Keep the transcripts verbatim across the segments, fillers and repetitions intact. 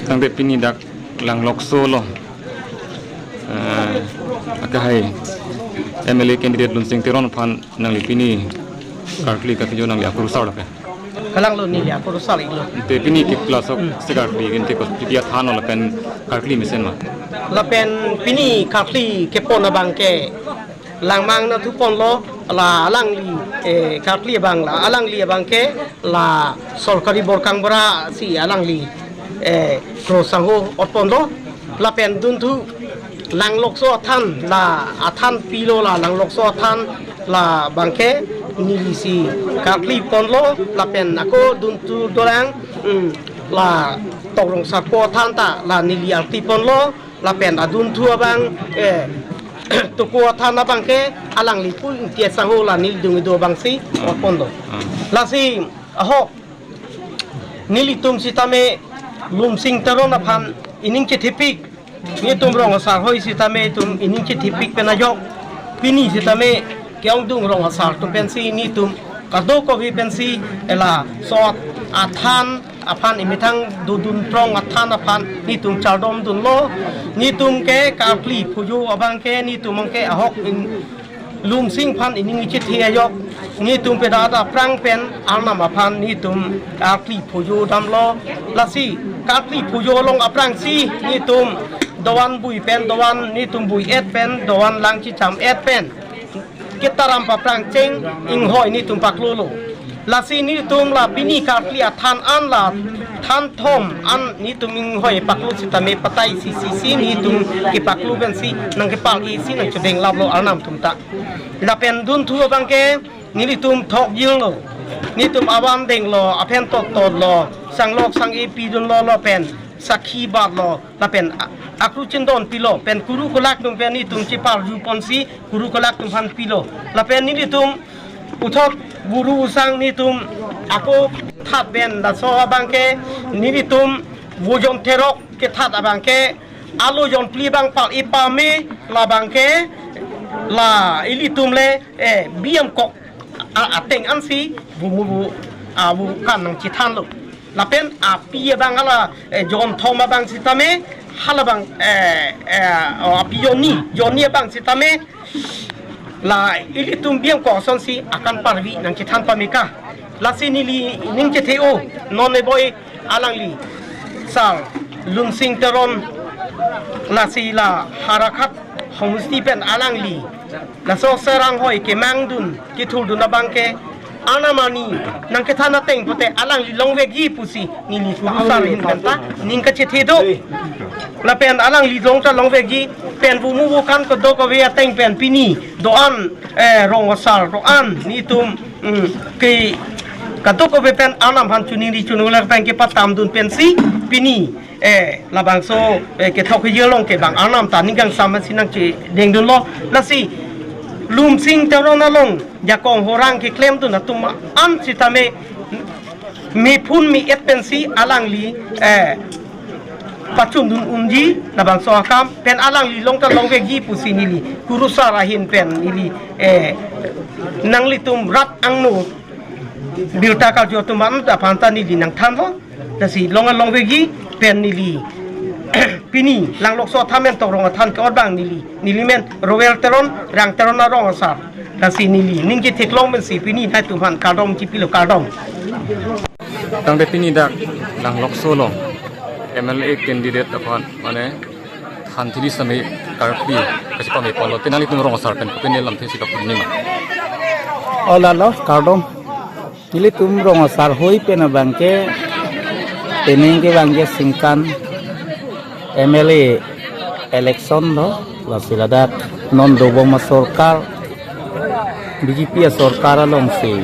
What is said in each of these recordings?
Tangte pini dak Langlokso along, eh, akehai M L A candidate Lunsing Teron aphan nangli pini karkli kapajok nangli akurusar lapen. Kalang lo neli akurusar iklo. Te pini ke-class ok se karkli kin te kopi athan lapen karkli mesen ma. Lapen pini karkli kepon abang ke Langmang nangthuponlo, la alangli, eh, karkli abang, la alangli abang ke la sorkari borkang bora si alangli, eh, kro sangho otponlo. Lapen dunthu Langlokso athan, la athan pilo, la Langlokso athan labang ke neli si karkli ponlo, lapen ako dunthu dolang, mm, la Tok Rongsarpo athan ta la neli karkli ponlo, lapen adunthu abang, eh, Toko athan abang ke alangli pu ingti asangho la neli dung ido abang si otponlo. Ah. Lasi ahok nelitum sitame Lunsing Teron aphan ining chethepik, netum rong asar hoi sitame itum ining chethepik pen ajok, pini sitame ke-ongdung rong asar atum pensi netum kadokave pensi ela so athan aphan, imethang dodun prong athan aphan netum chardomdunlo. Netum ke karkli pujo abang ke netum abang ke ahok in Lunsing aphan ining ichethe ajok, netum peda ta aphrang pen Arnam aphan netum karkli pujo damlo. Lasi karkli pujo along aphrangsi netum dovan bui pen, dovan netum bui et pen, dovan lang chicham et pen ketaram paphrang cheng inghoi netum paklolo. Lasi netum la pini karkli athan an la than thom an netum inghoi paklo sitame patai isi isi netum kepaklo pensi nangkepal isi nangchedeng laplo Arnam atum ta. Lapen dunthu abang ke nelitum thok jil lo. Netum avan denglo, aphen tot tot lo, sanglok sang-e pidunlo, lapen sakhi batlo, lapen a-, akru chindon pilo, pen kuru kolak atum pen netum chepar ju ponsi kuru kolak atum aphan pilo. Lapen nelitum uthok guru usang netum ako that pen laso abang ke nelitum vojon therok kethat abang ke alo jonphli abang pal-e pame labang ke la ilitum le, eh, B M kok a-, ateng ansi bu mu bu, ah, bu kan nangchethanlo. Lapen api abang hala, eh, jon thom abang sitame, halabang, eh, eh, oh, api jonni, jonni abang sitame, la ilitum B M kok asonsi akan parvi nangchethan pame ka. Lasi neli ining chethe-o, non eboi alangli sar Lunsing Teron, lasi la Howraghat homosti pen alangli laso serang hoi kemangdun, kethurdun abang ke Arnam arni nangkethan ateng pute alangli longvekji pusi neli kurusar ahin pen ta ning kachethe do. Lapen alangli long ta longvekji pen bu mu bu kan kadokave ateng pen pini do-an, eh, rong asar do-an netum, mm, ke kadokave pen Arnam aphan choningri choningri pen kepatamdun pensi pini, eh, labangso, eh, kethok kejir along ke bang Arnam ta ning kangsam si nangchedengdunlo. Lasi Lunsing Teron along jakong horang keklemdun atum an sitame mephun me-et pensi alangli, eh, pachundun unji labangso akam pen alangli long ta longvekji pusi neli kurusar ahin pen neli, eh, nanglitum rat angno birta karju atum an aphan ta neli nangthanlo. Lasi long longvekji pen neli pini Langlokso athan pen Tok Rong athan ke-ot abang neli, neli men Rowel Teron, Rang Teron arong asar. Lasi neli ning ketheklong pensi pini nangtum aphan kardom chipilo, kardom. Tangte pini dak Langlokso along M L A candidate aphan mane thanthili sitame karkli kachepame ponlo, te nanglitum rong asar pen kopine lamthe si kapudun ma? O lalo, kardom. Nelitum rong asar hoi pen abang ke, penang ke abang ke singkan M L A election do, lasi ladak non dobom asorkar, B J P asorkar alongsi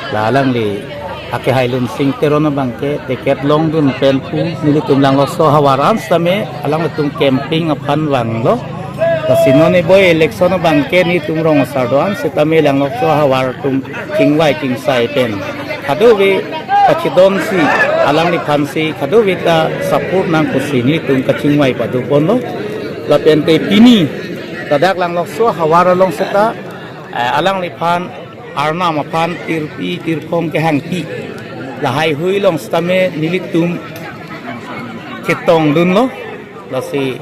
la alangli akehai Lunsing Teron abang ke ticket longdun pen pu nelitum Langlokso ahavar an sitame alangtum campaign aphan vanglo. Lasi non eboi election abang ke netum rong asar do-an sitame Langlokso ahavar atum chingvai chingsai pen kadokave kachedonsi alangliphansi kadokave ta support nang pusi netum kachingvai pado ponlo. Lapen te pini ladak Langlokso ahavar along seta, eh, alangliphan Arnam aphan tirpi tirphong kehangpi lahai hoi along sitame nelitum Chetongdunlo, lasi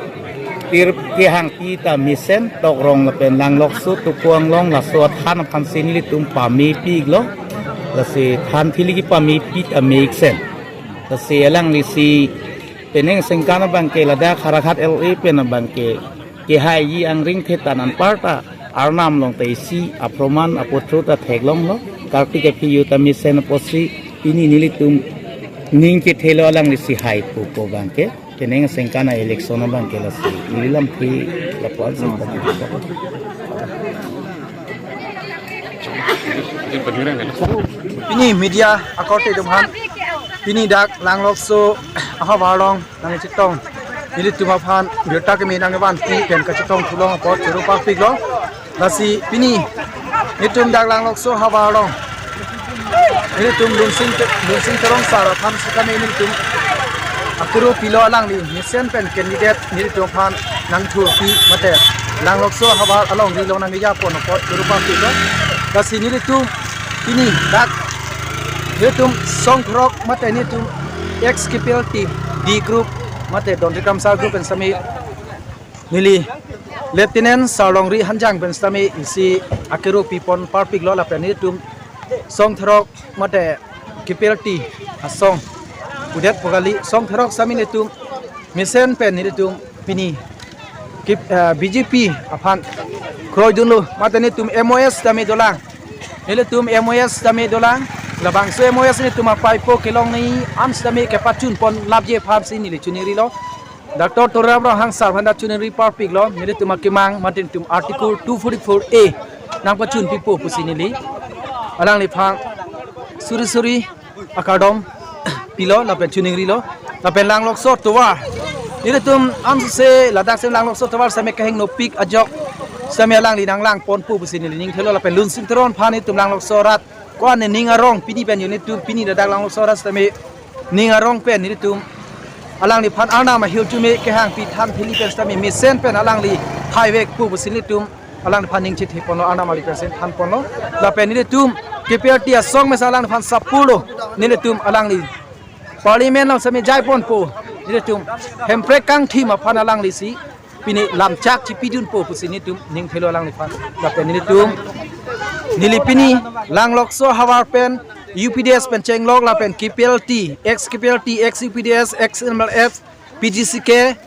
pirpi kehangpi ta mesen, Tokrong lapen Langlokso, Tuku Anglong, laso athan aphansi nelitum pamepiklo, lasi than thili kepamepi ta me-iksen. Lasi alanglisi penang sengkan abangke ladak Howraghat L A pen abangke kehaiji angring thetan anparta Arnam along ta isi aproman apotro ta theklonglo, kartik aphi yo ta mesen apotsi pini nelitum ning kethelo alanglisi hai pupo abangke, penang sengkan a-election abangke lasi neli lamthe lapuan sengkan. Pini media akorte atum aphan, pini dak Langlokso ahavar along nangchetong nelitum aphan birta keme nangvanpi pen kachetong thulong apot choro pakpiklo. Lasi pini nelitum dak Langlokso ahavar along nelitum Lunsing Te-, Lunsing Teron sar aphan sitame nelitum akuru pilo, alangli mesen pen candidate nelitum aphan nangthurpi mate Langlokso ahavar alongri along nangjapon apot choro pakpiklo. Lasi nelitum pini dak nelitum Song Therok mate nelitum ex K P L T D group mate Dondri Kramsa group pen sitame neli Lieutenant Sarlongri Hanjang pen sitame isi akuru pipon parpiklo, lapen nelitum Song Therok mate K P L T asong udet pu kali, Song Therok sitame nelitum mesen pen nelitum pini K-, eh, B J P aphan kroidunlo, mate nelitum M O S sitame dolang. Nelitum M O S sitame dolang. Labangso M O S nelitum apaipo kelong ni an sitame kepachunpon lapji aphansi neli chiningrilo. Doctor Tuliram Ronghang sar aphan ta chiningri parpiklo, nelitum akemang mate nelitum Article two forty-four A nangpachunpipo pusi neli alangliphan suri suri akardom pilo lapen chiningrilo. Lapen Langlokso atovar nelitum amse ladak si Langlokso atovar sitame kahengnopik ajok sitame alangli nanglangponpo pusi neli ning thelo. Lapen Lunsing Teron aphan nelitum Langlokso arat ko-an ning arong pini pen yo nelitum pini ladak Langlokso arat sitame ning arong pen nelitum alangliphan Arnam ahirjume kehangpi than thili pen sitame mesen pen alangli haivekpo pusi nelitum alangliphan ning chitheponlo, Arnam ali pensi thanponlo. Lapen nelitum K P L T asong mesen alangliphan sapurlo, nelitum alangli Parliament along sitame jaiponpo, nelitum Hemprek kangthim aphan alanglisi pini lamchak chipidunpo pusi nelitum ning thelo alangliphan. Lapen nelitum neli pini Langlokso ahavar pen U P D S pen chenglok lapen K P L T, ex K P L T, ex U P D S, ex M L F, P G C K,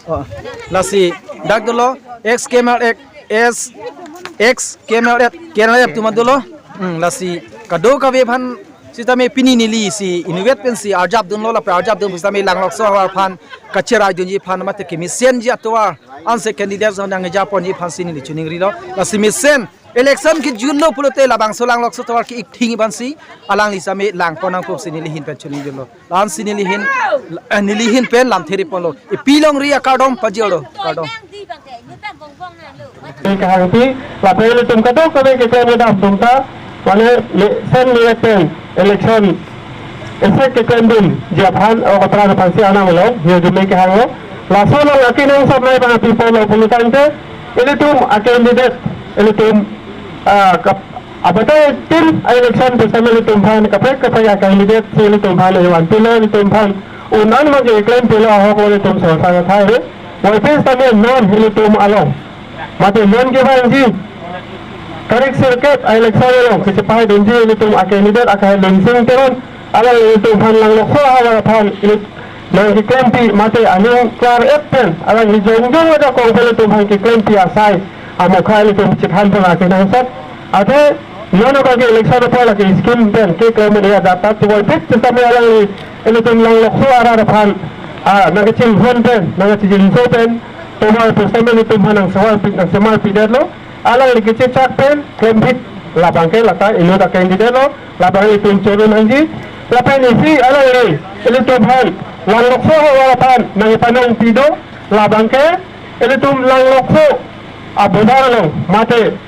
oh, lasi dak dolo, ex K M L F, ex K M L F, K M L F atum dolo. Hmm, lasi kadokave aphan sitame pini nelisi inutvet pensi arjapdunlo, lapen arjapdun sitame Langlokso ahavar aphan kacheraidunji aphan mate kemesenji atovar ansi candidate ason nangjaponji aphansi neli chiningrilo. Lasi mesen election kejutlo pulote labangso Langlokso atovar ke-ik thing aphansi alangli sitame langpon nangpo pusi neli ahin pen chiningrilo. La-ansi neli ahin, eh, neli ahin pen lamthe riponlo. Epi longri akardom pajirlo. Kardom. Kehangpi, lapen ilitum kadokave keklem kedam atum ta, mane le-, sen le pen election isi keklemdunji aphan, o, kotra aphansi Arnam along hirjume kehanglo. Laso along akenangsot nai bang api polo pulo tangte, ilitum a-candidate, ilitum, ah, kap-, abatai tin a-election pu sitame ilitum aphan kaprek kaprek a-candidate si ilitum aphan iwan pilo, ilitum aphan un-an abangke klempilo, ahok lo ilitum sosang athai re. Wai pen sitame non ilitum along, mate non kevangji tarik sirkep a-election along kachepahaidunji ilitum a-candidate akehai Lunsing Teron, alangli ilitum aphan Langlokso ahavar aphan ilit nangkeklempi mate aning klar-et pen alangli jongjong ajakong pen ilitum aphan keklempi asai amokha ilitum chethanpon akenangsot. Athe non abangke election apor lake scheme pen keklem area data tuwai pit sitame alangli ilitum Langlokso arat aphan, ah, nangkachinghon pen, nangkachinghon pen, tovar pen sitame ilitum aphan nangsemarpi, nangsemarpidetlo. Alangli kechechak pen klemphit labangke lata inut a-candidate lo, labang ilitum choro nangji. Lapen isi alangli ilitum aphan Langlokso ahavar aphan nangpanongpi do, labangke ilitum Langlokso abazar along mate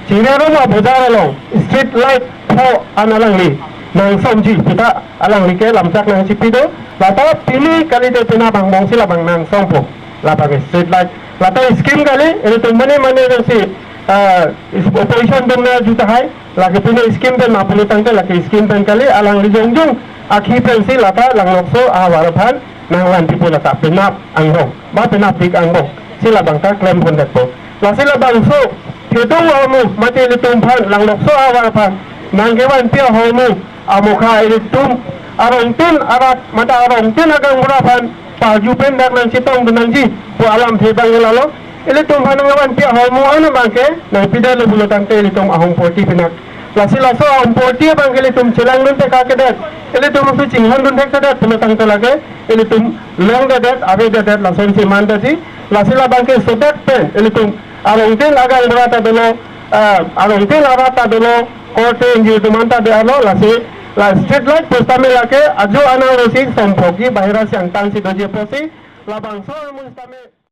Chingrum abazar along street light pho an alangli nangsongji, seta alangli ke lamchak nangchipi do. Lata pini kalite pina bang bongsi labang nangsongpo, labang street light. Lata scheme kali, ilitum mane mane nangsi, ah, is-, opposition atum nangji tahai, Lake pine scheme pen ma pulo tangte lake scheme pen kali, alangli jongjong akhi pensi lata Langlokso ahavar aphan nangvanpipo, lata penap angbong ba penapdik angbong si labang ta klem pondetpo. Lasi labangso Thedung ahormu mate ilitum aphan, Langlokso ahavar aphan nangkevanpi ahormu amokha ilitum arongtin arat mate arongtin agaonbura aphan paju pen dak nangchetongdun nangji pu alamthe abang lalo. Ilitum aphan nangvanpi ahormu ano abangke nangpidetlo pulo tangte ilitum ahomporti pinak. Lasi laso ahomporti abangke ilitum chelangdun thekthedet, ilitum laso chinghondun thekthedet pulo tangte lake ilitum longdedet, avededet, lasonsi mandetji. Lasi labangke sodak pen ilitum arongtin agaonbura ta dolo, ah, arongtin arat ta dolo, korte ingjir atum anta dolo, lasi la street light pusitame lake ajo anang rosi somphokji, bahira si angtan si doji apotsi labangso ahormu sitame